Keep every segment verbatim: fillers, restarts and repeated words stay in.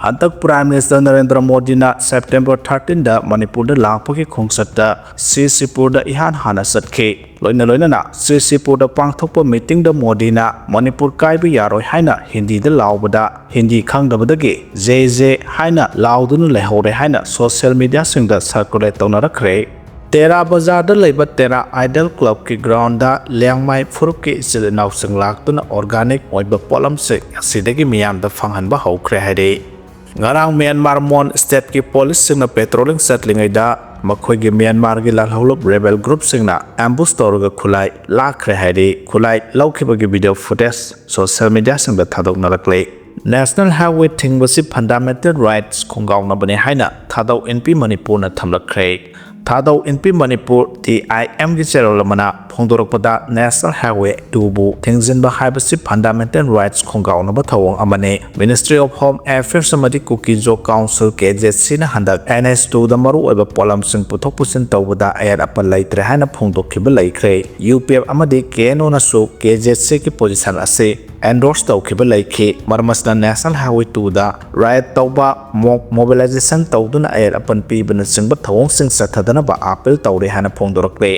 ꯍꯟꯗꯛ Prime Minister Narendra ꯃꯣꯗꯤꯅ September thirteenꯗ ꯃꯅꯤꯄꯨꯔꯗ ꯂꯥꯛꯄꯒꯤ ꯈꯣꯡꯆꯠꯇ ꯁꯤ ꯁꯤꯄꯨꯔꯗ ꯏꯍꯥꯟ ꯍꯥꯟꯅ ꯆꯠꯈꯤ꯫ ꯂꯣꯏꯅ ꯂꯣꯏꯅꯅ ꯁꯤ ꯁꯤꯄꯨꯔꯗ ꯄꯥꯡꯊꯣꯛꯄ meetingꯗ ꯃꯣꯗꯤꯅ "ꯃꯅꯤꯄꯨꯔ ꯀꯥꯏꯕ ꯌꯥꯔꯣꯏ" ꯍꯥꯏꯅ ꯍꯤꯟꯗꯤꯗ ꯂꯥꯎꯕꯗ, ꯍꯤꯟꯗꯤ ꯈꯪꯗꯕꯗꯒꯤ "ꯖꯦ ꯖꯦ" ꯍꯥꯏꯅ ꯂꯥꯎꯗꯨꯅ ꯂꯩꯍꯧꯔꯦ ꯍꯥꯏꯅ social mediaꯁꯤꯡꯗ circulate ꯇꯧꯅꯔꯛꯈ꯭ꯔꯦ꯫ ꯇꯦꯔꯥ ꯕꯖꯥꯔꯗ ꯂꯩꯕ ꯇꯦꯔꯥ Idol Clubꯀꯤ groundꯗ ꯂꯤꯌꯥꯡꯃꯥꯏ ꯐꯨꯔꯨꯞꯀꯤ ꯏꯆꯤꯜ ꯏꯅꯥꯎꯁꯤꯡ ꯂꯥꯛꯇꯨꯅ organic ꯑꯣꯏꯕ ꯄꯣꯠꯂꯝꯁꯤꯡ ꯑꯁꯤꯗꯒꯤ ꯃꯤꯌꯥꯝꯗ ꯐꯪꯍꯟꯕ ꯍꯧꯈ꯭ꯔꯦ ꯍꯥꯏꯔꯤ꯫ ꯉꯔꯥꯡ ꯃ꯭ꯌꯥꯟꯃꯥꯔ ꯃꯣꯟ stateꯀꯤ policeꯁꯤꯡꯅ patrolling ꯆꯠꯂꯤꯉꯩꯗ ꯃꯈꯣꯏꯒꯤ ꯃ꯭ꯌꯥꯟꯃꯥꯔꯒꯤ ꯂꯥꯜꯍꯧꯂꯨꯞ rebel groupꯁꯤꯡꯅ ambush ꯇꯧꯔꯒ ꯈꯨꯠꯂꯥꯏ ꯂꯥꯛꯈ꯭ꯔꯦ ꯍꯥꯏꯔꯤ꯫ ꯈꯨꯠꯂꯥꯏ ꯂꯧꯈꯤꯕꯒꯤ video footage social mediaꯁꯤꯡꯗ ꯊꯥꯗꯣꯛꯅꯔꯛꯂꯤ꯫ National Highway ꯊꯤꯡꯕꯁꯤ fundamental rights ꯈꯣꯡꯒꯥꯎꯅꯕꯅꯤ ꯍꯥꯏꯅ ꯊꯥꯗꯧ ꯏꯟꯄꯤ ꯃꯅꯤꯄꯨꯔꯅ ꯊꯝꯂꯛꯈ꯭ꯔꯦ꯫ ꯊꯥꯗꯧ ꯏꯟꯄꯤ ꯃꯅꯤꯄꯨꯔ TIMꯒꯤ ꯆꯦꯔꯣꯜ ꯑꯃꯅ ꯐꯣꯡꯗꯣꯔꯛꯄꯗ, National Highway twoꯕꯨ ꯊꯤꯡꯖꯤꯟꯕ ꯍꯥꯏꯕꯁꯤ fundamental rights ꯈꯣꯡꯒꯥꯎꯅꯕ ꯊꯧꯑꯣꯡ ꯑꯃꯅꯤ꯫ Ministry of Home Affairs ꯑꯃꯗꯤ Kuki-Zo Council, KZCꯅ ꯍꯟꯗꯛ NH twoꯗ ꯃꯔꯨꯑꯣꯏꯕ ꯄꯣꯠꯂꯝꯁꯤꯡ ꯄꯨꯊꯣꯛ ꯄꯨꯁꯤꯟ ꯇꯧꯕꯗ ꯑꯌꯦꯠ ꯑꯄꯟ ꯂꯩꯇ꯭ꯔꯦ ꯍꯥꯏꯅ ꯐꯣꯡꯗꯣꯛꯈꯤꯕ ꯂꯩꯈ꯭ꯔꯦ꯫ UPF ꯑꯃꯗꯤ KNOꯅꯁꯨ KZCꯒꯤ position ꯑꯁꯤ endorse ꯇꯧꯈꯤꯕ ꯂꯩꯈꯤ꯫ ꯃꯔꯝ ꯑꯁꯤꯅ National Highway twoꯗ riot ꯇꯧꯕ, mob mobilization ꯇꯧꯗꯨꯅ ꯑꯌꯦꯠ ꯑꯄꯟ ꯄꯤꯕꯅꯆꯤꯡꯕ ꯊꯧꯑꯣꯡꯁꯤꯡ ꯆꯠꯊꯗꯅꯕ appeal ꯇꯧꯔꯦ ꯍꯥꯏꯅ ꯐꯣꯡꯗꯣꯔꯛꯂꯤ꯫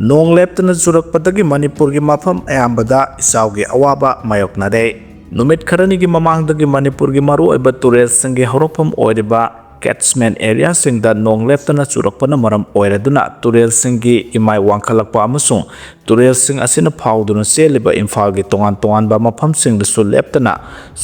ꯅꯣꯡ ꯂꯦꯞꯇꯅ ꯆꯨꯔꯛꯄꯗꯒꯤ ꯃꯅꯤꯄꯨꯔꯒꯤ ꯃꯐꯝ ꯑꯌꯥꯝꯕꯗ ꯏꯆꯥꯎꯒꯤ ꯑꯋꯥꯕ ꯃꯥꯌꯣꯛꯅꯔꯦ꯫ ꯅꯨꯃꯤꯠ ꯈꯔꯅꯤꯒꯤ ꯃꯃꯥꯡꯗꯒꯤ ꯃꯅꯤꯄꯨꯔꯒꯤ ꯃꯔꯨꯑꯣꯏꯕ ꯇꯨꯔꯦꯜꯁꯤꯡꯒꯤ ꯍꯧꯔꯛꯐꯝ ꯑꯣꯏꯔꯤꯕ catchment areaꯁꯤꯡꯗ ꯅꯣꯡ ꯂꯦꯞꯇꯅ ꯆꯨꯔꯛꯄꯅ ꯃꯔꯝ ꯑꯣꯏꯔꯗꯨꯅ ꯇꯨꯔꯦꯜꯁꯤꯡꯒꯤ ꯏꯃꯥꯏ ꯋꯥꯡꯈꯠꯂꯛꯄ ꯑꯃꯁꯨꯡ ꯇꯨꯔꯦꯜꯁꯤꯡ ꯑꯁꯤꯅ ꯐꯥꯎꯗꯨꯅ ꯆꯦꯜꯂꯤꯕ ꯏꯝꯐꯥꯜꯒꯤ ꯇꯣꯉꯥꯟ ꯇꯣꯉꯥꯟꯕ ꯃꯐꯝꯁꯤꯡꯗꯁꯨ ꯂꯦꯞꯇꯅ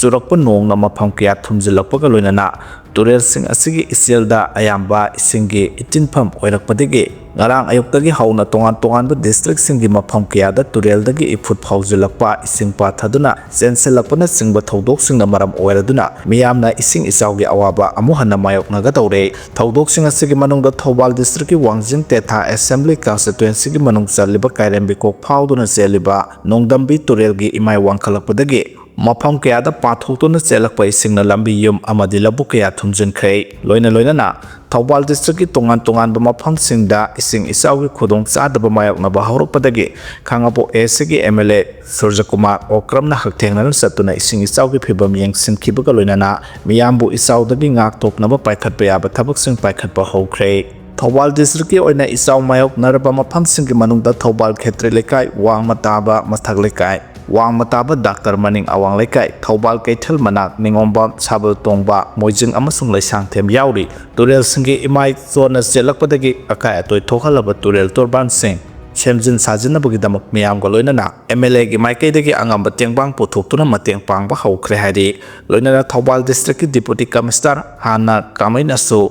ꯆꯨꯔꯛꯄ ꯅꯣꯡꯅ ꯃꯐꯝ ꯀꯌꯥ ꯊꯨꯝꯖꯤꯜꯂꯛꯄꯒ ꯂꯣꯏꯅꯅ ꯇꯨꯔꯦꯜꯁꯤꯡ ꯑꯁꯤꯒꯤ ꯏꯆꯦꯜꯗ ꯑꯌꯥꯝꯕ ꯏꯁꯤꯡꯒꯤ ꯏꯆꯤꯟꯐꯝ ꯑꯣꯏꯔꯛꯄꯗꯒꯤ ꯉꯔꯥꯡ ꯑꯌꯨꯛꯇꯒꯤ ꯍꯧꯅ ꯇꯣꯉꯥꯟ ꯇꯣꯉꯥꯟꯕ districtꯁꯤꯡꯒꯤ ꯃꯐꯝ ꯀꯌꯥꯗ ꯇꯨꯔꯦꯜꯗꯒꯤ ꯏꯐꯨꯠ ꯐꯥꯎꯖꯤꯜꯂꯛꯄ, ꯏꯁꯤꯡ ꯄꯥꯊꯗꯨꯅ ꯆꯦꯟꯁꯤꯜꯂꯛꯄꯅꯆꯤꯡꯕ ꯊꯧꯗꯣꯛꯁꯤꯡꯅ ꯃꯔꯝ ꯑꯣꯏꯔꯗꯨꯅ ꯃꯤꯌꯥꯝꯅ ꯏꯁꯤꯡ ꯏꯆꯥꯎꯒꯤ ꯑꯋꯥꯕ ꯑꯃꯨꯛ ꯍꯟꯅ ꯃꯥꯌꯣꯛꯅꯒꯗꯧꯔꯦ꯫ ꯊꯧꯗꯣꯛꯁꯤꯡ ꯑꯁꯤꯒꯤ ꯃꯅꯨꯡꯗ ꯊꯧꯕꯥꯜ districtꯀꯤ ꯋꯥꯡꯖꯤꯡ ꯇꯦꯊꯥ assembly constituencyꯒꯤ ꯃꯅꯨꯡ ꯆꯜꯂꯤꯕ ꯀꯥꯏꯔꯦꯝꯕꯤꯈꯣꯛ ꯐꯥꯎꯗꯨꯅ ꯆꯦꯜꯂꯤꯕ ꯅꯣꯡꯗꯝꯕꯤ ꯇꯨꯔꯦꯜꯒꯤ ꯏꯃꯥꯏ ꯋꯥꯡꯈꯠꯂꯛꯄꯗꯒꯤ ꯃꯐꯝ ꯀꯌꯥꯗ ꯄꯥꯊꯣꯛꯇꯨꯅ ꯆꯦꯜꯂꯛꯄ ꯏꯁꯤꯡꯅ ꯂꯝꯕꯤ, ꯌꯨꯝ ꯑꯃꯗꯤ ꯂꯧꯕꯨꯛ ꯀꯌꯥ ꯊꯨꯝꯖꯤꯟꯈ꯭ꯔꯦ꯫ ꯂꯣꯏꯅ ꯂꯣꯏꯅꯅ ꯊꯧꯕꯥꯜ ꯗꯤꯁꯇ꯭ꯔꯤꯛꯀꯤ ꯇꯣꯉꯥꯟ ꯇꯣꯉꯥꯟꯕ ꯃꯐꯝꯁꯤꯡꯗ ꯏꯁꯤꯡ ꯏꯆꯥꯎꯒꯤ ꯈꯨꯗꯣꯡꯆꯥꯗꯕ ꯃꯥꯌꯣꯛꯅꯕ ꯍꯧꯔꯛꯄꯗꯒꯤ ꯈꯥꯡꯉꯕꯣꯛ ꯑꯦ ꯁꯤꯒꯤ ꯑꯦꯝ ꯑꯦꯜ ꯑꯦ ꯁꯨꯔꯖꯀꯨꯃꯥꯔ ꯑꯣꯀ꯭ꯔꯝꯅ ꯍꯛꯊꯦꯡꯅꯅ ꯆꯠꯇꯨꯅ ꯏꯁꯤꯡ ꯏꯆꯥꯎꯒꯤ ꯐꯤꯕꯝ ꯌꯦꯡꯁꯤꯟꯈꯤꯕꯒ ꯂꯣꯏꯅꯅ ꯃꯤꯌꯥꯝꯕꯨ ꯏꯆꯥꯎꯗꯒꯤ ꯉꯥꯛꯊꯣꯛꯅꯕ ꯄꯥꯏꯈꯠꯄ ꯌꯥꯕ ꯊꯕꯛꯁꯤꯡ ꯄꯥꯏꯈꯠꯄ ꯍꯧꯈ꯭ꯔꯦ꯫ ꯊꯧꯕꯥꯜ ꯗꯤꯁꯇ꯭ꯔꯤꯛꯀꯤ ꯑꯣꯏꯅ ꯏꯆꯥꯎ ꯃꯥꯌꯣꯛꯅꯔꯕ ꯃꯐꯝꯁꯤꯡꯒꯤ ꯃꯅꯨꯡꯗ ꯊꯧꯕꯥꯜ ꯈꯦꯇ꯭ꯔꯤ ꯂꯩꯀꯥꯏ, ꯋꯥꯡꯃ ꯇꯥꯕ ꯃꯊꯛ ꯂꯩꯀꯥꯏ, ꯋꯥꯡꯃ ꯇꯥꯕ ꯗꯥꯛꯇꯔ ꯃꯅꯤꯡ ꯑꯋꯥꯡ ꯂꯩꯀꯥꯏ, ꯊꯧꯕꯥꯜ ꯀꯩꯊꯦꯜ ꯃꯅꯥꯛ, ꯅꯤꯉꯣꯝꯕꯝ, ꯁꯥꯕꯜ ꯇꯣꯡꯕ, ꯃꯣꯏꯖꯤꯡ ꯑꯃꯁꯨꯡ ꯂꯩꯁꯥꯡꯊꯦꯝ ꯌꯥꯎꯔꯤ꯫ ꯇꯨꯔꯦꯜꯁꯤꯡꯒꯤ ꯏꯃꯥꯏ ꯆꯣꯟꯅ ꯆꯦꯜꯂꯛꯄꯗꯒꯤ ꯑꯀꯥꯏ ꯑꯇꯣꯏ ꯊꯣꯛꯍꯜꯂꯕ ꯇꯨꯔꯦꯜ ꯇꯣꯔꯕꯥꯟꯁꯤꯡ ꯁꯦꯝꯖꯤꯟ ꯁꯥꯖꯤꯟꯅꯕꯒꯤꯗꯃꯛ ꯃꯤꯌꯥꯝꯒ ꯂꯣꯏꯅꯅ ꯑꯦꯝ ꯑꯦꯜ ꯑꯦꯒꯤ ꯃꯥꯏꯀꯩꯗꯒꯤ ꯑꯉꯝꯕ ꯇꯦꯡꯕꯥꯡ ꯄꯨꯊꯣꯛꯇꯨꯅ ꯃꯇꯦꯡ ꯄꯥꯡꯕ ꯍꯧꯈ꯭ꯔꯦ ꯍꯥꯏꯔꯤ꯫ ꯂꯣꯏꯅꯅ ꯊꯧꯕꯥꯜ ꯗꯤꯁꯇ꯭ꯔꯤꯛꯀꯤ ꯗꯤꯄꯨꯇꯤ ꯀꯃꯤꯁꯅꯔ ꯍꯥꯟꯅ ꯀꯥꯃꯩꯅꯁꯨ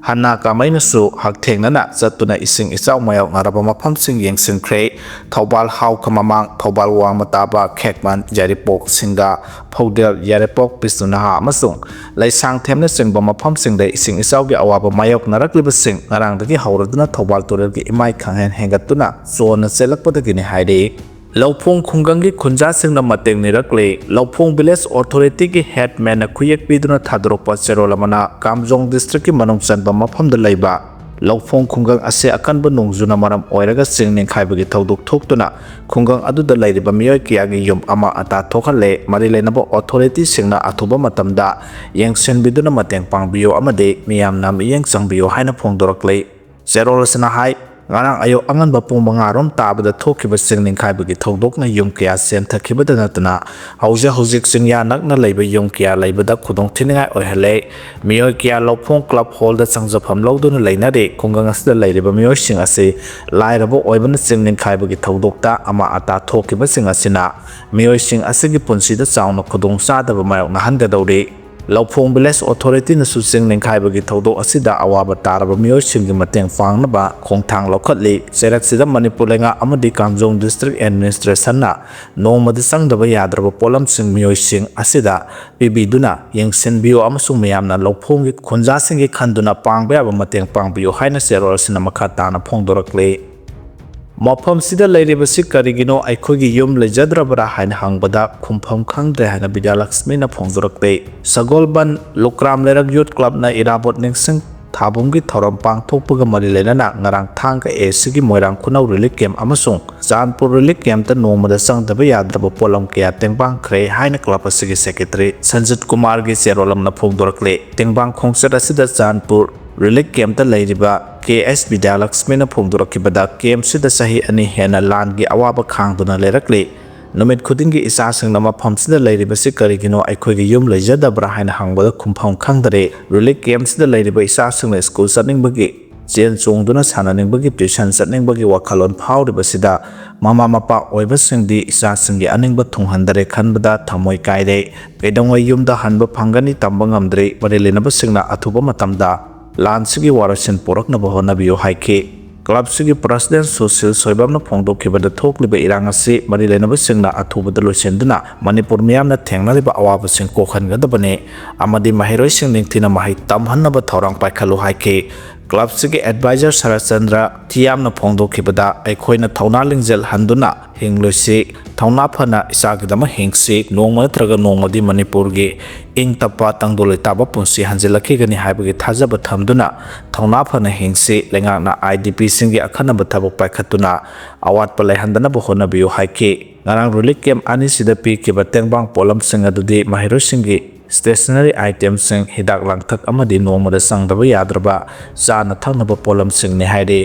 ꯍꯥꯟꯅ ꯀꯥꯃꯩꯅꯁꯨ ꯍꯛꯊꯦꯡꯅꯅ ꯆꯠꯇꯨꯅ ꯏꯁꯤꯡ ꯏꯆꯥꯎ ꯃꯥꯌꯣꯛꯅꯔꯕ ꯃꯐꯝꯁꯤꯡ ꯌꯦꯡꯁꯤꯟꯈ꯭ꯔꯦ꯫ ꯊꯧꯕꯥꯜ ꯍꯥꯎꯈ ꯃꯃꯥꯡ, ꯊꯧꯕꯥꯜ ꯋꯥꯡꯃ ꯇꯥꯕ, ꯈꯦꯛꯃꯟ, ꯌꯥꯏꯔꯤꯄꯣꯛ, ꯁꯤꯡꯒꯥ, ꯐꯧꯗꯦꯜ, ꯌꯥꯏꯔꯤꯄꯣꯛ, ꯕꯤꯁꯅꯨꯅꯍꯥ ꯑꯃꯁꯨꯡ ꯂꯩꯁꯥꯡꯊꯦꯝꯅꯆꯤꯡꯕ ꯃꯐꯝꯁꯤꯡꯗ ꯏꯁꯤꯡ ꯏꯆꯥꯎꯒꯤ ꯑꯋꯥꯕ ꯃꯥꯌꯣꯛꯅꯔꯛꯂꯤꯕꯁꯤꯡ ꯉꯔꯥꯡꯗꯒꯤ ꯍꯧꯔꯗꯨꯅ ꯊꯧꯕꯥꯜ ꯇꯨꯔꯦꯜꯒꯤ ꯏꯃꯥꯏ ꯈꯪꯍꯦꯟ ꯍꯦꯟꯒꯠꯇꯨꯅ ꯆꯣꯟꯅ ꯆꯦꯜꯂꯛꯄꯗꯒꯤꯅꯤ ꯍꯥꯏꯔꯤ꯫ ꯂꯧꯐꯣꯡ ꯈꯨꯡꯒꯪꯒꯤ ꯈꯨꯟꯖꯥꯁꯤꯡꯅ ꯃꯇꯦꯡ ꯅꯤꯔꯛꯂꯤ꯫ ꯂꯧꯐꯣꯡ ꯚꯤꯂꯦꯖ ꯑꯣꯊꯣꯔꯤꯇꯤꯒꯤ ꯍꯦꯗꯃꯦꯟꯅ ꯈꯨꯌꯦꯛ ꯄꯤꯗꯨꯅ ꯊꯥꯗꯣꯔꯛꯄ ꯆꯦꯔꯣꯜ ꯑꯃꯅ ꯀꯥꯝꯖꯣꯡ ꯗꯤꯁꯇ꯭ꯔꯤꯛꯀꯤ ꯃꯅꯨꯡ ꯆꯟꯕ ꯃꯐꯝꯗ ꯂꯩꯕ ꯂꯧꯐꯣꯡ ꯈꯨꯡꯒꯪ ꯑꯁꯤ ꯑꯀꯟꯕ ꯅꯣꯡꯖꯨꯅ ꯃꯔꯝ ꯑꯣꯏꯔꯒ ꯆꯤꯡ ꯅꯤꯡꯈꯥꯏꯕꯒꯤ ꯊꯧꯗꯣꯛ ꯊꯣꯛꯇꯨꯅ ꯈꯨꯡꯒꯪ ꯑꯗꯨꯗ ꯂꯩꯔꯤꯕ ꯃꯤꯑꯣꯏ ꯀꯌꯥꯒꯤ ꯌꯨꯝ ꯑꯃ ꯑꯇꯥ ꯊꯣꯛꯍꯜꯂꯦ꯫ ꯃꯔꯤ ꯂꯩꯅꯕ ꯑꯣꯊꯣꯔꯤꯇꯤꯁꯤꯡꯅ ꯑꯊꯨꯕ ꯃꯇꯝꯗ ꯌꯦꯡꯁꯤꯟꯕꯤꯗꯨꯅ ꯃꯇꯦꯡ ꯄꯥꯡꯕꯤꯌꯨ ꯑꯃꯗꯤ ꯃꯤꯌꯥꯝꯅ ꯃꯤꯠꯌꯦꯡ ꯆꯪꯕꯤꯌꯨ ꯍꯥꯏꯅ ꯐꯣꯡꯗꯣꯔꯛꯂꯤ꯫ ꯆꯦꯔꯣꯜ ꯑꯁꯤꯅ ꯍꯥꯏ, ꯉꯔꯥꯡ ꯑꯌꯨꯛ ꯑꯉꯟꯕ ꯄꯨꯡ ꯃꯉꯥ ꯔꯣꯝ ꯇꯥꯕꯗ ꯊꯣꯛꯈꯤꯕ ꯆꯤꯡ ꯅꯤꯡꯈꯥꯏꯕꯒꯤ ꯊꯧꯗꯣꯛꯅ ꯌꯨꯝ ꯀꯌꯥ ꯆꯦꯟꯊꯈꯤꯕꯗ ꯅꯠꯇꯅ ꯍꯧꯖꯤꯛ ꯍꯧꯖꯤꯛ ꯆꯤꯡꯌꯥ ꯅꯛꯅ ꯂꯩꯕ ꯌꯨꯝ ꯀꯌꯥ ꯂꯩꯕꯗ ꯈꯨꯗꯣꯡꯊꯤꯅꯤꯡꯉꯥꯏ ꯑꯣꯏꯍꯜꯂꯦ꯫ ꯃꯤꯑꯣꯏ ꯀꯌꯥ ꯂꯧꯐꯣꯡ ꯀ꯭ꯂꯕ ꯍꯣꯜꯗ ꯆꯪꯖꯐꯝ ꯂꯧꯗꯨꯅ ꯂꯩꯅꯔꯤ꯫ ꯈꯨꯡꯒꯪ ꯑꯁꯤꯗ ꯂꯩꯔꯤꯕ ꯃꯤꯑꯣꯏꯁꯤꯡ ꯑꯁꯤ ꯂꯥꯏꯔꯕ ꯑꯣꯏꯕꯅ ꯆꯤꯡ ꯅꯤꯡꯈꯥꯏꯕꯒꯤ ꯊꯧꯗꯣꯛꯇ ꯑꯃꯥ ꯑꯇꯥ ꯊꯣꯛꯈꯤꯕꯁꯤꯡ ꯑꯁꯤꯅ ꯃꯤꯑꯣꯏꯁꯤꯡ ꯑꯁꯤꯒꯤ ꯄꯨꯟꯁꯤꯗ ꯆꯥꯎꯅ ꯈꯨꯗꯣꯡꯆꯥꯗꯕ ꯃꯥꯌꯣꯛꯅꯍꯟꯒꯗꯧꯔꯤ꯫ ꯂꯧꯐꯣꯡ ꯚꯤꯂꯦꯖ ꯑꯣꯊꯣꯔꯤꯇꯤꯅꯁꯨ ꯆꯤꯡ ꯅꯤꯡꯈꯥꯏꯕꯒꯤ ꯊꯧꯗꯣꯛ ꯑꯁꯤꯗ ꯑꯋꯥꯕ ꯇꯥꯔꯕ ꯃꯤꯑꯣꯏꯁꯤꯡꯒꯤ ꯃꯇꯦꯡ ꯄꯥꯡꯅꯕ ꯈꯣꯡꯊꯥꯡ ꯂꯧꯈꯠꯂꯤ꯫ ꯆꯩꯔꯛꯁꯤꯗ ꯃꯅꯤꯄꯨꯔ ꯂꯩꯉꯥꯛ ꯑꯃꯗꯤ ꯀꯥꯝꯖꯣꯡ ꯗꯤꯁꯇ꯭ꯔꯤꯛ ꯑꯦꯗꯃꯤꯅꯤꯁꯇ꯭ꯔꯦꯁꯟꯅ ꯅꯣꯡꯃꯗ ꯆꯪꯗꯕ ꯌꯥꯗ꯭ꯔꯕ ꯄꯣꯠꯂꯝꯁꯤꯡ ꯃꯤꯑꯣꯏꯁꯤꯡ ꯑꯁꯤꯗ ꯄꯤꯕꯤꯗꯨꯅ ꯌꯦꯡꯁꯤꯟꯕꯤꯌꯨ ꯑꯃꯁꯨꯡ ꯃꯤꯌꯥꯝꯅ ꯂꯧꯐꯣꯡꯒꯤ ꯈꯨꯟꯖꯥꯁꯤꯡꯒꯤ ꯈꯟꯗꯨꯅ ꯄꯥꯡꯕ ꯌꯥꯕ ꯃꯇꯦꯡ ꯄꯥꯡꯕꯤꯌꯨ ꯍꯥꯏꯅ ꯆꯦꯔꯣꯜ ꯑꯁꯤꯅ ꯃꯈꯥ ꯇꯥꯅ ꯐꯣꯡꯗꯣꯔꯛꯂꯤ꯫ ꯃꯐꯝꯁꯤꯗ ꯂꯩꯔꯤꯕꯁꯤ ꯀꯔꯤꯒꯤꯅꯣ ꯑꯩꯈꯣꯏꯒꯤ ꯌꯨꯝ ꯂꯩꯖꯗ꯭ꯔꯕ꯭ꯔꯥ ꯍꯥꯏꯅ ꯍꯪꯕꯗ ꯈꯨꯝꯐꯝ ꯈꯪꯗ꯭ꯔꯦ ꯍꯥꯏꯅ ꯕꯤꯗ꯭ꯌꯥꯂꯛꯁꯃꯤꯅ ꯐꯣꯡꯗꯣꯔꯛꯂꯦ꯫ ꯁꯒꯣꯜꯕꯟ ꯂꯨꯀ꯭ꯔꯥꯝ ꯂꯩꯔꯛ ꯌꯨꯠ ꯀ꯭ꯂꯕꯅ ꯏꯔꯥꯕꯣꯠ ꯅꯤꯡꯁꯤꯡ ꯊꯥꯕꯨꯝꯒꯤ ꯊꯧꯔꯝ ꯄꯥꯡꯊꯣꯛꯄꯒ ꯃꯔꯤ ꯂꯩꯅꯅ ꯉꯔꯥꯡ ꯊꯥꯡꯒ ꯑꯦꯁꯤꯒꯤ ꯃꯣꯏꯔꯥꯡ ꯈꯨꯅꯧ ꯔꯤꯂꯤꯐ ꯀꯦꯝꯞ ꯑꯃꯁꯨꯡ ꯆꯥꯟꯄꯨꯔ ꯔꯤꯂꯤꯐ ꯀꯦꯝꯞꯇ ꯅꯣꯡꯃꯗ ꯆꯪꯗꯕ ꯌꯥꯗ꯭ꯔꯕ ꯄꯣꯠꯂꯝ ꯀꯌꯥ ꯇꯦꯡꯕꯥꯡꯈ꯭ꯔꯦ ꯍꯥꯏꯅ ꯀ꯭ꯂꯕ ꯑꯁꯤꯒꯤ ꯁꯦꯀ꯭ꯔꯦꯇꯔꯤ ꯁꯟꯖꯤꯠ ꯀꯨꯃꯥꯔꯒꯤ ꯆꯦꯔꯣꯜ ꯑꯃꯅ ꯐꯣꯡꯗꯣꯔꯛꯂꯤ꯫ ꯇꯦꯡꯕꯥꯡ ꯈꯣꯡꯆꯠ ꯑꯁꯤꯗ ꯆꯥꯟꯄꯨꯔ ꯔꯤꯂꯤꯐ ꯀꯦꯝꯞꯇ ꯂꯩꯔꯤꯕ ꯀꯦ ꯑꯦꯁ ꯕꯤꯗ꯭ꯌꯥꯂꯛꯁꯃꯤꯅ ꯐꯣꯡꯗꯣꯔꯛꯈꯤꯕꯗ, ꯀꯦꯝꯞꯁꯤꯗ ꯆꯍꯤ ꯑꯅꯤ ꯍꯦꯟꯅ ꯂꯥꯟꯒꯤ ꯑꯋꯥꯕ ꯈꯥꯡꯗꯨꯅ ꯂꯩꯔꯛꯂꯤ꯫ ꯅꯨꯃꯤꯠ ꯈꯨꯗꯤꯡꯒꯤ ꯏꯆꯥꯁꯤꯡꯅ ꯃꯐꯝꯁꯤꯗ ꯂꯩꯔꯤꯕꯁꯤ ꯀꯔꯤꯒꯤꯅꯣ, ꯑꯩꯈꯣꯏꯒꯤ ꯌꯨꯝ ꯂꯩꯖꯗꯕ꯭ꯔꯥ ꯍꯥꯏꯅ ꯍꯪꯕꯗ ꯈꯨꯝꯐꯝ ꯈꯪꯗꯔꯦ꯫ ꯔꯤꯂꯤꯐ ꯀꯦꯝꯞꯁꯤꯗ ꯂꯩꯔꯤꯕ ꯏꯆꯥꯁꯤꯡꯅ ꯁ꯭ꯀꯨꯜ ꯆꯠꯅꯤꯡꯕꯒꯤ, ꯆꯦꯟ ꯆꯣꯡꯗꯨꯅ ꯁꯥꯟꯅꯅꯤꯡꯕꯒꯤ, ꯇ꯭ꯌꯨꯁꯟ ꯆꯠꯅꯤꯡꯕꯒꯤ ꯋꯥꯈꯜꯂꯣꯟ ꯐꯥꯎꯔꯤꯕꯁꯤꯗ ꯃꯃꯥ ꯃꯄꯥ ꯑꯣꯏꯕꯁꯤꯡꯗꯤ ꯏꯆꯥꯁꯤꯡꯒꯤ ꯑꯅꯤꯡꯕ ꯊꯨꯡꯍꯟꯗꯔꯦ ꯈꯟꯕꯗ ꯊꯃꯣꯏ ꯀꯥꯏꯔꯦ꯫ ꯀꯩꯗꯧꯉꯩ ꯌꯨꯝꯗ ꯍꯟꯕ ꯐꯪꯒꯅꯤ ꯇꯝꯕ ꯉꯝꯗ꯭ꯔꯤ꯫ ꯃꯔꯤ ꯂꯩꯅꯕꯁꯤꯡꯅ ꯑꯊꯨꯕ ꯃꯇꯝꯗ ꯂꯥꯟꯁꯤꯒꯤ ꯋꯥꯔꯣꯏꯁꯤꯟ ꯄꯨꯔꯛꯅꯕ ꯍꯣꯠꯅꯕꯤꯌꯨ ꯍꯥꯏꯈꯤ꯫ ꯀ꯭ꯂꯕꯁꯤꯒꯤ ꯄ꯭ꯔꯁꯤꯗꯦꯟ ꯁꯨꯁꯤꯜ ꯁꯣꯏꯕꯝꯅ ꯐꯣꯡꯗꯣꯛꯈꯤꯕꯗ, ꯊꯣꯛꯂꯤꯕ ꯏꯔꯥꯡ ꯑꯁꯤ ꯃꯔꯤ ꯂꯩꯅꯕꯁꯤꯡꯅ ꯑꯊꯨꯕꯗ ꯂꯣꯏꯁꯤꯟꯗꯨꯅ ꯃꯅꯤꯄꯨꯔ ꯃꯤꯌꯥꯝꯅ ꯊꯦꯡꯅꯔꯤꯕ ꯑꯋꯥꯕꯁꯤꯡ ꯀꯣꯛꯍꯟꯒꯗꯕꯅꯤ ꯑꯃꯗꯤ ꯃꯍꯩꯔꯣꯏꯁꯤꯡ ꯅꯤꯡꯊꯤꯅ ꯃꯍꯩ ꯇꯝꯍꯟꯅꯕ ꯊꯧꯔꯥꯡ ꯄꯥꯏꯈꯠꯂꯨ ꯍꯥꯏꯈꯤ꯫ ꯀ꯭ꯂꯕꯁꯤꯒꯤ ꯑꯦꯗꯚꯥꯏꯖꯔ ꯁꯔꯠꯆꯟꯗ꯭ꯔ ꯊꯤꯌꯥꯝꯅ ꯐꯣꯡꯗꯣꯛꯈꯤꯕꯗ, ꯑꯩꯈꯣꯏꯅ ꯊꯧꯅꯥ ꯂꯤꯡꯖꯦꯜ ꯍꯟꯗꯨꯅ ꯍꯤꯡꯂꯣꯏꯁꯤ, ꯊꯧꯅꯥ ꯐꯅ ꯏꯆꯥꯒꯤꯗꯃꯛ ꯍꯤꯡꯁꯤ, ꯅꯣꯡꯃ ꯅꯠꯇ꯭ꯔꯒ ꯅꯣꯡꯃꯗꯤ ꯃꯅꯤꯄꯨꯔꯒꯤ ꯏꯪ ꯇꯞꯄ ꯇꯪꯗꯨ ꯂꯩꯇꯥꯕ ꯄꯨꯟꯁꯤ ꯍꯟꯖꯤꯜꯂꯛꯈꯤꯒꯅꯤ ꯍꯥꯏꯕꯒꯤ ꯊꯥꯖꯕ ꯊꯝꯗꯨꯅ ꯊꯧꯅꯥ ꯐꯅ ꯍꯤꯡꯁꯤ꯫ ꯂꯩꯉꯥꯛꯅ ꯑꯥꯏ ꯗꯤ ꯄꯤꯁꯤꯡꯒꯤ ꯑꯈꯟꯅꯕ ꯊꯕꯛ ꯄꯥꯏꯈꯠꯇꯨꯅ ꯑꯋꯥꯠꯄ ꯂꯩꯍꯟꯗꯅꯕ ꯍꯣꯠꯅꯕꯤꯌꯨ ꯍꯥꯏꯈꯤ꯫ ꯉꯔꯥꯡ ꯔꯤꯂꯤꯐ ꯀꯦꯝꯞ ꯑꯅꯤꯁꯤꯗ ꯄꯤꯈꯤꯕ ꯇꯦꯡꯕꯥꯡ ꯄꯣꯠꯂꯝꯁꯤꯡ ꯑꯗꯨꯗꯤ ꯃꯍꯩꯔꯣꯏꯁꯤꯡꯒꯤ ꯁ꯭ꯇꯦꯁꯅꯔꯤ ꯑꯥꯏꯇꯦꯝꯁꯤꯡ, ꯍꯤꯗꯥꯛ ꯂꯥꯡꯊꯛ ꯑꯃꯗꯤ ꯅꯣꯡꯃꯗ ꯆꯪꯗꯕ ꯌꯥꯗ꯭ꯔꯕ ꯆꯥꯅ ꯊꯛꯅꯕ ꯄꯣꯠꯂꯝꯁꯤꯡꯅꯤ ꯍꯥꯏꯔꯤ꯫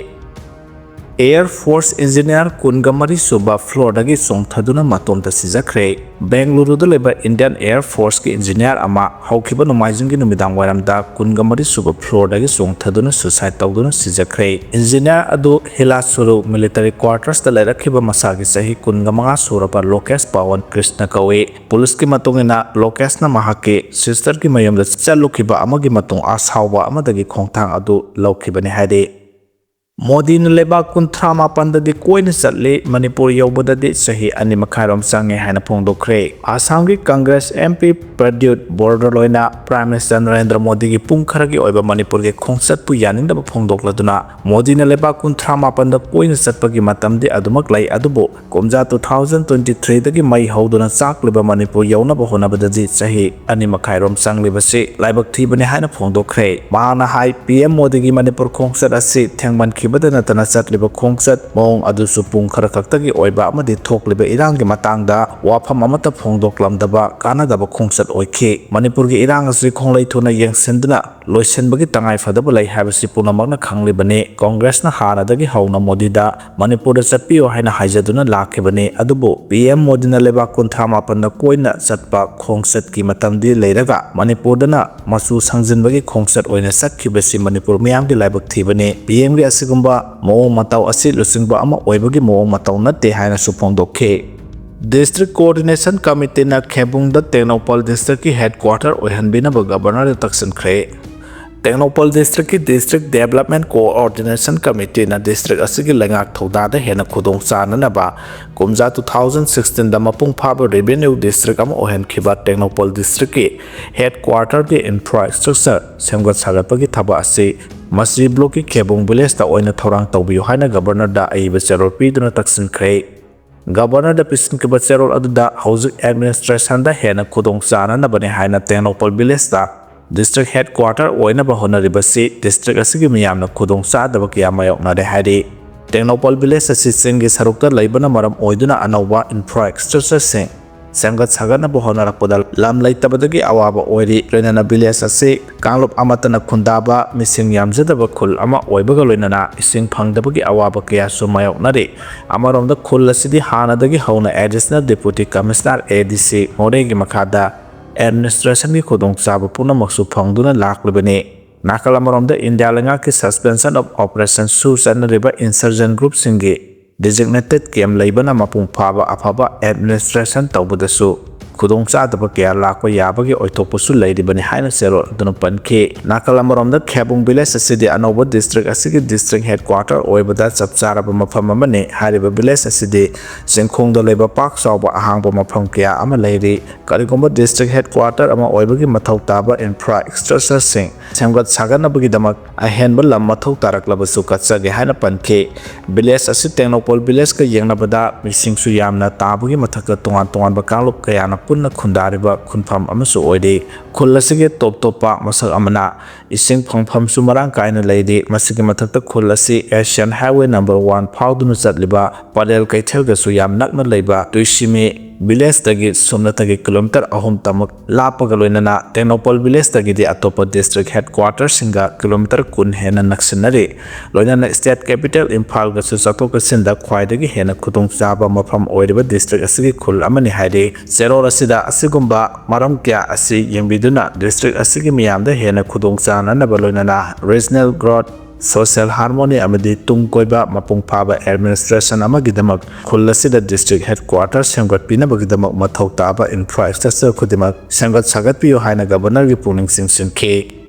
ꯑꯦꯌꯔ ꯐꯣꯔꯁ ꯏꯟꯖꯤꯅꯤꯌꯥꯔ ꯀꯨꯟꯒ ꯃꯔꯤ ꯁꯨꯕ ꯐ꯭ꯂꯣꯔꯗꯒꯤ ꯆꯣꯡꯊꯗꯨꯅ ꯃꯇꯣꯝꯇ ꯁꯤꯖꯈ꯭ꯔꯦ꯫ ꯕꯦꯡꯒꯂꯨꯔꯨꯗ ꯂꯩꯕ ꯏꯟꯗꯤꯌꯟ ꯑꯦꯌꯔ ꯐꯣꯔꯁꯀꯤ ꯏꯟꯖꯤꯅꯤꯌꯥꯔ ꯑꯃ ꯍꯧꯈꯤꯕ ꯅꯣꯡꯃꯥꯏꯖꯤꯡꯒꯤ ꯅꯨꯃꯤꯗꯥꯡ ꯋꯥꯏꯔꯝꯗ ꯀꯨꯟꯒ ꯃꯔꯤ ꯁꯨꯕ ꯐ꯭ꯂꯣꯔꯗꯒꯤ ꯆꯣꯡꯊꯗꯨꯅ ꯁꯨꯁꯥꯏꯗ ꯇꯧꯗꯨꯅ ꯁꯤꯖꯈ꯭ꯔꯦ꯫ ꯏꯟꯖꯤꯅꯤꯌꯥꯔ ꯑꯗꯨ ꯍꯤꯂꯥꯁꯨꯔꯨ ꯃꯤꯂꯤꯇꯔꯤ ꯀ꯭ꯋꯥꯔꯇꯔꯁꯇ ꯂꯩꯔꯛꯈꯤꯕ ꯃꯁꯥꯒꯤ ꯆꯍꯤ ꯀꯨꯟꯒ ꯃꯉꯥ ꯁꯨꯔꯕ ꯂꯣꯀꯦꯁ ꯄꯥꯋꯟ ꯀ꯭ꯔꯤꯁꯅ ꯀꯧꯏ꯫ ꯄꯨꯂꯤꯁꯀꯤ ꯃꯇꯨꯡ ꯏꯟꯅ, ꯂꯣꯀꯦꯁꯅ ꯃꯍꯥꯛꯀꯤ ꯁꯤꯁꯇꯔꯒꯤ ꯃꯌꯨꯝꯗ ꯆꯠꯂꯨꯈꯤꯕ ꯑꯃꯒꯤ ꯃꯇꯨꯡ ꯑꯁꯥꯎꯕ ꯑꯃꯗꯒꯤ ꯈꯣꯡꯊꯥꯡ ꯑꯗꯨ ꯂꯧꯈꯤꯕꯅꯤ ꯍꯥꯏꯔꯤ꯫ ꯃꯣꯗꯤꯅ ꯂꯩꯕꯥꯛ ꯀꯨꯟꯊ꯭ꯔꯥ ꯃꯥꯄꯟꯗꯗꯤ ꯀꯣꯏꯅ ꯆꯠꯂꯤ, ꯃꯅꯤꯄꯨꯔ ꯌꯧꯕꯗꯗꯤ ꯆꯍꯤ ꯑꯅꯤ ꯃꯈꯥꯏꯔꯣꯝ ꯆꯪꯉꯦ ꯍꯥꯏꯅ ꯐꯣꯡꯗꯣꯛꯈ꯭ꯔꯦ꯫ ꯑꯁꯥꯝꯒꯤ Congress M P ꯄ꯭ꯔꯗ꯭ꯌꯨꯠ ꯕꯣꯔꯗꯣꯂꯣꯏꯅ Prime Minister Narendra ꯃꯣꯗꯤꯒꯤ ꯄꯨꯡ ꯈꯔꯒꯤ ꯑꯣꯏꯕ ꯃꯅꯤꯄꯨꯔꯒꯤ ꯈꯣꯡꯆꯠꯄꯨ ꯌꯥꯅꯤꯡꯗꯕ ꯐꯣꯡꯗꯣꯛꯂꯗꯨꯅ, ꯃꯣꯗꯤꯅ ꯂꯩꯕꯥꯛ ꯀꯨꯟꯊ꯭ꯔꯥ ꯃꯥꯄꯟꯗ ꯀꯣꯏꯅ ꯆꯠꯄꯒꯤ ꯃꯇꯝꯗꯤ ꯑꯗꯨꯃꯛ ꯂꯩ, ꯑꯗꯨꯕꯨ ꯀꯨꯝꯖꯥ two thousand twenty threeꯗꯒꯤ ꯃꯩ ꯍꯧꯗꯨꯅ ꯆꯥꯛꯂꯤꯕ ꯃꯅꯤꯄꯨꯔ ꯌꯧꯅꯕ ꯍꯣꯠꯅꯕꯗꯗꯤ ꯆꯍꯤ ꯑꯅꯤ ꯃꯈꯥꯏꯔꯣꯝ ꯆꯪꯂꯤꯕꯁꯤ ꯂꯥꯏꯕꯛ ꯊꯤꯕꯅꯤ ꯍꯥꯏꯅ ꯐꯣꯡꯗꯣꯛꯈ꯭ꯔꯦ꯫ ꯃꯍꯥꯛꯅ ꯍꯥꯏ, P M ꯃꯣꯗꯤꯒꯤ ꯃꯅꯤꯄꯨꯔ ꯈꯣꯡꯆꯠ ꯑꯁꯤ ꯊꯦꯡꯃꯟꯈꯤꯕꯗ ꯅꯠꯇꯅ ꯆꯠꯂꯤꯕ ꯈꯣꯡꯆꯠ ꯃꯑꯣꯡ ꯑꯗꯨꯁꯨ ꯄꯨꯡ ꯈꯔ ꯈꯛꯇꯒꯤ ꯑꯣꯏꯕ ꯑꯃꯗꯤ ꯊꯣꯛꯂꯤꯕ ꯏꯔꯥꯡꯒꯤ ꯃꯇꯥꯡꯗ ꯋꯥꯐꯝ ꯑꯃꯠꯇ ꯐꯣꯡꯗꯣꯛꯂꯝꯗꯕ ꯀꯥꯟꯅꯗꯕ ꯈꯣꯡꯆꯠ ꯑꯣꯏꯈꯤ꯫ ꯃꯅꯤꯄꯨꯔꯒꯤ ꯏꯔꯥꯡ ꯑꯁꯤ ꯈꯣꯡꯂꯩ ꯊꯨꯅ ꯌꯦꯡꯁꯤꯟꯗꯨꯅ ꯂꯣꯏꯁꯤꯟꯕꯒꯤ ꯇꯉꯥꯏ ꯐꯗꯕ ꯂꯩ ꯍꯥꯏꯕꯁꯤ ꯄꯨꯝꯅꯃꯛꯅ ꯈꯪꯂꯤꯕꯅꯤ꯫ ꯀꯣꯡꯒ꯭ꯔꯦꯁꯅ ꯍꯥꯟꯅꯗꯒꯤ ꯍꯧꯅ ꯃꯣꯗꯤꯗ ꯃꯅꯤꯄꯨꯔꯗ ꯆꯠꯄꯤꯌꯨ ꯍꯥꯏꯅ ꯍꯥꯏꯖꯗꯨꯅ ꯂꯥꯛꯈꯤꯕꯅꯤ, ꯑꯗꯨꯕꯨ P M ꯃꯣꯗꯤꯅ ꯂꯩꯕꯥꯛ ꯀꯨꯟꯊ꯭ꯔꯥ ꯃꯥꯄꯟꯗ ꯀꯣꯏꯅ ꯆꯠꯄ ꯈꯣꯡꯆꯠꯀꯤ ꯃꯇꯝꯗꯤ ꯂꯩꯔꯒ ꯃꯅꯤꯄꯨꯔꯗꯅ ꯃꯆꯨ ꯁꯪꯖꯤꯟꯕꯒꯤ ꯈꯣꯡꯆꯠ ꯑꯣꯏꯅ ꯆꯠꯈꯤꯕꯁꯤ ꯃꯅꯤꯄꯨꯔ ꯃꯤꯌꯥꯝꯒꯤ ꯂꯥꯏꯕꯛ ꯊꯤꯕꯅꯤ꯫ P Mꯒꯤ ꯑꯁꯤꯒꯨꯝꯕ ꯃꯑꯣꯡ ꯃꯇꯧ ꯑꯁꯤ ꯂꯨꯆꯤꯡꯕ ꯑꯃ ꯑꯣꯏꯕꯒꯤ ꯃꯑꯣꯡ ꯃꯇꯧ ꯅꯠꯇꯦ ꯍꯥꯏꯅꯁꯨ ꯐꯣꯡꯗꯣꯛꯈꯤ꯫ District Coordination Committeeꯅ ꯈꯦꯕꯨꯡꯗ Tengnoupal Districtꯀꯤ headquarter ꯑꯣꯏꯍꯟꯕꯤꯅꯕ Governorꯗ ꯇꯛꯁꯤꯟꯈ꯭ꯔꯦ꯫ Tengnoupal Districtꯀꯤ District Development Coordination Committeeꯅ district ꯑꯁꯤꯒꯤ ꯂꯩꯉꯥꯛ ꯊꯧꯗꯥꯡꯗ ꯍꯦꯟꯅ ꯈꯨꯗꯣꯡ ꯆꯥꯅꯅꯕ ꯀꯨꯝꯖꯥ two thousand sixteenꯗ ꯃꯄꯨꯡ ꯐꯥꯕ revenue district ꯑꯃ ꯑꯣꯏꯍꯟꯈꯤꯕ ꯇꯦꯡꯅꯧꯄꯜ Districtꯀꯤ headquarterꯒꯤ infrastructure ꯁꯦꯝꯒꯠ ꯁꯥꯒꯠꯄꯒꯤ ꯊꯕꯛ ꯑꯁꯤ ꯃꯁꯤ blockꯀꯤ ꯈꯦꯕꯨꯡ villageꯇ ꯑꯣꯏꯅ ꯊꯧꯔꯥꯡ ꯇꯧꯕꯤꯌꯨ ꯍꯥꯏꯅ Governorꯗ ꯑꯏꯕ ꯆꯦꯔꯣꯜ ꯄꯤꯗꯨꯅ ꯇꯛꯁꯤꯟꯈ꯭ꯔꯦ꯫ Governorꯗ ꯄꯤꯁꯤꯟꯈꯤꯕ ꯆꯦꯔꯣꯜ ꯑꯗꯨꯗ ꯍꯧꯖꯤꯛ administrationꯗ ꯍꯦꯟꯅ ꯈꯨꯗꯣꯡ ꯆꯥꯅꯅꯕꯅꯤ ꯍꯥꯏꯅ ꯇꯦꯡꯅꯧꯄꯜ villageꯇ district headquarter ꯑꯣꯏꯅꯕ ꯍꯣꯠꯅꯔꯤꯕꯁꯤ district ꯑꯁꯤꯒꯤ ꯃꯤꯌꯥꯝꯅ ꯈꯨꯗꯣꯡ ꯆꯥꯗꯕ ꯀꯌꯥ ꯃꯥꯌꯣꯛꯅꯔꯦ ꯍꯥꯏꯔꯤ꯫ ꯇꯦꯡꯅꯧꯄꯜ village ꯑꯁꯤ ꯆꯤꯡꯒꯤ ꯁꯔꯨꯛꯇ ꯂꯩꯕꯅ ꯃꯔꯝ ꯑꯣꯏꯗꯨꯅ ꯑꯅꯧꯕ infrastructureꯁꯤꯡ ꯁꯦꯝꯒꯠ ꯁꯥꯒꯠꯅꯕ ꯍꯣꯠꯅꯔꯛꯄꯗ ꯂꯝ ꯂꯩꯇꯕꯗꯒꯤ ꯑꯋꯥꯕ ꯑꯣꯏꯔꯤ꯫ ꯂꯣꯏꯅꯅ village ꯑꯁꯤ ꯀꯥꯡꯂꯨꯞ ꯑꯃꯠꯇꯅ ꯈꯨꯟꯗꯥꯕ, ꯃꯤꯁꯤꯡ ꯌꯥꯝꯖꯗꯕ ꯈꯨꯜ ꯑꯃ ꯑꯣꯏꯕꯒ ꯂꯣꯏꯅꯅ ꯏꯁꯤꯡ ꯐꯪꯗꯕꯒꯤ ꯑꯋꯥꯕ ꯀꯌꯥꯁꯨ ꯃꯥꯌꯣꯛꯅꯔꯤ꯫ ꯑꯃꯔꯣꯝꯗ ꯈꯨꯜ ꯑꯁꯤꯗꯤ ꯍꯥꯟꯅꯗꯒꯤ ꯍꯧꯅ Additional Deputy Commissioner, A D C, ꯃꯣꯔꯦꯒꯤ ꯃꯈꯥꯗ administrationꯒꯤ ꯈꯨꯗꯣꯡꯆꯥꯕ ꯄꯨꯝꯅꯃꯛꯁꯨ ꯐꯪꯗꯨꯅ ꯂꯥꯛꯂꯤꯕꯅꯤ꯫ ꯅꯥꯀꯜ ꯑꯃꯔꯣꯝꯗ ꯏꯟꯗꯤꯌꯥ ꯂꯩꯉꯥꯛꯀꯤ Suspension of Operation ꯁꯨ ꯆꯠꯅꯔꯤꯕ insurgent groupꯁꯤꯡꯒꯤ designated camp ꯂꯩꯕꯅ ꯃꯄꯨꯡ ꯐꯥꯕ ꯑꯐꯕ administration ꯇꯧꯕꯗꯁꯨ ꯈꯨꯗꯣꯡꯆꯥꯗꯕ ꯀꯌꯥ ꯂꯥꯛꯄ ꯌꯥꯕꯒꯤ ꯑꯣꯏꯊꯣꯛꯄꯁꯨ ꯂꯩꯔꯤꯕꯅꯤ ꯍꯥꯏꯅ ꯆꯦꯔꯣꯜ ꯑꯗꯨꯅ ꯄꯟꯈꯤ꯫ ꯅꯥꯀꯜ ꯑꯃꯔꯣꯝꯗ, ꯈꯦꯕꯨꯡ ꯚꯤꯂꯦꯖ ꯑꯁꯤꯗꯤ ꯑꯅꯧꯕ ꯗꯤꯁꯇ꯭ꯔꯤꯛ ꯑꯁꯤꯒꯤ ꯗꯤꯁꯇ꯭ꯔꯤꯛ ꯍꯦꯗꯀ꯭ꯋꯥꯇꯔ ꯑꯣꯏꯕꯗ ꯆꯞ ꯆꯥꯔꯕ ꯃꯐꯝ ꯑꯃꯅꯤ꯫ ꯍꯥꯏꯔꯤꯕ ꯚꯤꯂꯦꯖ ꯑꯁꯤꯗꯤ ꯆꯤꯡꯈꯣꯡꯗ ꯂꯩꯕ ꯄꯥꯛ ꯆꯥꯎꯕ ꯑꯍꯥꯡꯕ ꯃꯐꯝ ꯀꯌꯥ ꯑꯃ ꯂꯩꯔꯤ꯫ ꯀꯔꯤꯒꯨꯝꯕ ꯗꯤꯁꯇ꯭ꯔꯤꯛ ꯍꯦꯗꯀ꯭ꯋꯥꯇꯔ ꯑꯃ ꯑꯣꯏꯕꯒꯤ ꯃꯊꯧ ꯇꯥꯕ ꯏꯟꯐ꯭ꯔꯥ ꯁ꯭ꯇ꯭ꯔꯛꯆꯔꯁꯤꯡ ꯁꯦꯝꯒꯠ ꯁꯥꯒꯠꯅꯕꯒꯤꯗꯃꯛ ꯑꯍꯦꯟꯕ ꯂꯝ ꯃꯊꯧ ꯇꯥꯔꯛꯂꯕꯁꯨ ꯀꯠꯆꯒꯦ ꯍꯥꯏꯅ ꯄꯟꯈꯤ꯫ ꯚꯤꯂꯦꯖ ꯑꯁꯤ ꯇꯦꯡꯅꯧꯄꯜ ꯚꯤꯂꯦꯖꯀ ꯌꯦꯡꯅꯕꯗ ꯃꯤꯁꯤꯡꯁꯨ ꯌꯥꯝꯅ ꯇꯥꯕꯒꯤ ꯃꯊꯛꯇ ꯇꯣꯉꯥꯟ ꯇꯣꯉꯥꯟꯕ ꯀꯥꯡꯂꯨꯞ ꯀꯌꯥꯅ ꯄꯨꯟꯅ ꯈꯨꯟꯗꯥꯔꯤꯕ ꯈꯨꯟꯐꯝ ꯑꯃꯁꯨ ꯑꯣꯏꯔꯤ꯫ ꯈꯨꯜ ꯑꯁꯤꯒꯤ ꯇꯣꯞ ꯇꯣꯞꯄ ꯃꯁꯛ ꯑꯃꯅ ꯏꯁꯤꯡ ꯐꯪꯐꯝꯁꯨ ꯃꯔꯥꯡ ꯀꯥꯏꯅ ꯂꯩꯔꯤ꯫ ꯃꯁꯤꯒꯤ ꯃꯊꯛꯇ ꯈꯨꯜ ꯑꯁꯤ ꯑꯦꯁꯤꯌꯥꯟ ꯍꯥꯏꯋꯦ ꯅꯝꯕꯔ ꯋꯥꯟ ꯐꯥꯎꯗꯨꯅ ꯆꯠꯂꯤꯕ ꯄꯂꯦꯜ ꯀꯩꯊꯦꯜꯒꯁꯨ ꯌꯥꯝ ꯅꯛꯅ ꯂꯩꯕ ꯇꯨꯏꯁꯤꯃꯤ ꯚꯤꯂꯦꯖꯇꯒꯤ ꯁꯨꯞꯅꯇꯒꯤ ꯀꯤꯂꯣꯃꯤꯇꯔ ꯑꯍꯨꯝ ꯇꯃꯛ ꯂꯥꯞꯄꯒ ꯂꯣꯏꯅꯅ ꯇꯦꯡꯅꯧꯄꯜ ꯚꯤꯂꯦꯖꯇꯒꯤꯗꯤ ꯑꯇꯣꯞꯄ ꯗꯤꯁꯇ꯭ꯔꯤꯛ ꯍꯦꯗꯀ꯭ꯋꯥꯇꯔꯁꯤꯡꯒ ꯀꯤꯂꯣꯃꯤꯇꯔ ꯀꯨꯟ ꯍꯦꯟꯅ ꯅꯛꯁꯤꯟꯅꯔꯤ꯫ ꯂꯣꯏꯅꯅ ꯁ꯭ꯇꯦꯠ ꯀꯦꯄꯤꯇꯦꯜ ꯏꯝꯐꯥꯜꯒꯁꯨ ꯆꯠꯊꯣꯛ ꯆꯠꯁꯤꯟꯗ ꯈ꯭ꯋꯥꯏꯗꯒꯤ ꯍꯦꯟꯅ ꯈꯨꯗꯣꯡꯆꯥꯕ ꯃꯐꯝ ꯑꯣꯏꯔꯤꯕ ꯗꯤꯁꯇ꯭ꯔꯤꯛ ꯑꯁꯤꯒꯤ ꯈꯨꯜ ꯑꯃꯅꯤ ꯍꯥꯏꯔꯤ꯫ ꯆꯦꯔꯣꯜ ꯑꯁꯤꯗ ꯑꯁꯤꯒꯨꯝꯕ ꯃꯔꯝ ꯀꯌꯥ ꯑꯁꯤ ꯌꯦꯡꯕꯤꯗꯨꯅ ꯗꯤꯁꯇ꯭ꯔꯤꯛ ꯑꯁꯤꯒꯤ ꯃꯤꯌꯥꯝꯗ ꯍꯦꯟꯅ ꯈꯨꯗꯣꯡꯆꯥꯅꯅꯕ ꯂꯣꯏꯅꯅ ꯔꯤꯖꯅꯦꯜ ꯒ꯭ꯔꯣꯠ, ꯁꯣꯁꯤꯌꯦꯜ ꯍꯥꯔꯃꯣꯅꯤ ꯑꯃꯗꯤ ꯇꯨꯡ ꯀꯣꯏꯕ ꯃꯄꯨꯡ ꯐꯥꯕ ꯑꯦꯗꯃꯤꯅꯤꯁꯇ꯭ꯔꯦꯁꯟ ꯑꯃꯒꯤꯗꯃꯛ ꯈꯨꯜ ꯑꯁꯤꯗ ꯗꯤꯁꯇ꯭ꯔꯤꯛ ꯍꯦꯗꯀ꯭ꯋꯥꯇꯔ ꯁꯦꯝꯒꯠꯄꯤꯅꯕꯒꯤꯗꯃꯛ ꯃꯊꯧ ꯇꯥꯕ ꯏꯟꯐ꯭ꯔꯥꯁ꯭ꯇ꯭ꯔꯛꯆꯔ ꯈꯨꯗꯤꯡꯃꯛ ꯁꯦꯝꯒꯠ ꯁꯥꯒꯠꯄꯤꯌꯨ ꯍꯥꯏꯅ ꯒꯕꯔꯅꯔꯒꯤ ꯄꯨꯛꯅꯤꯡ ꯆꯤꯡꯁꯤꯟꯈꯤ꯫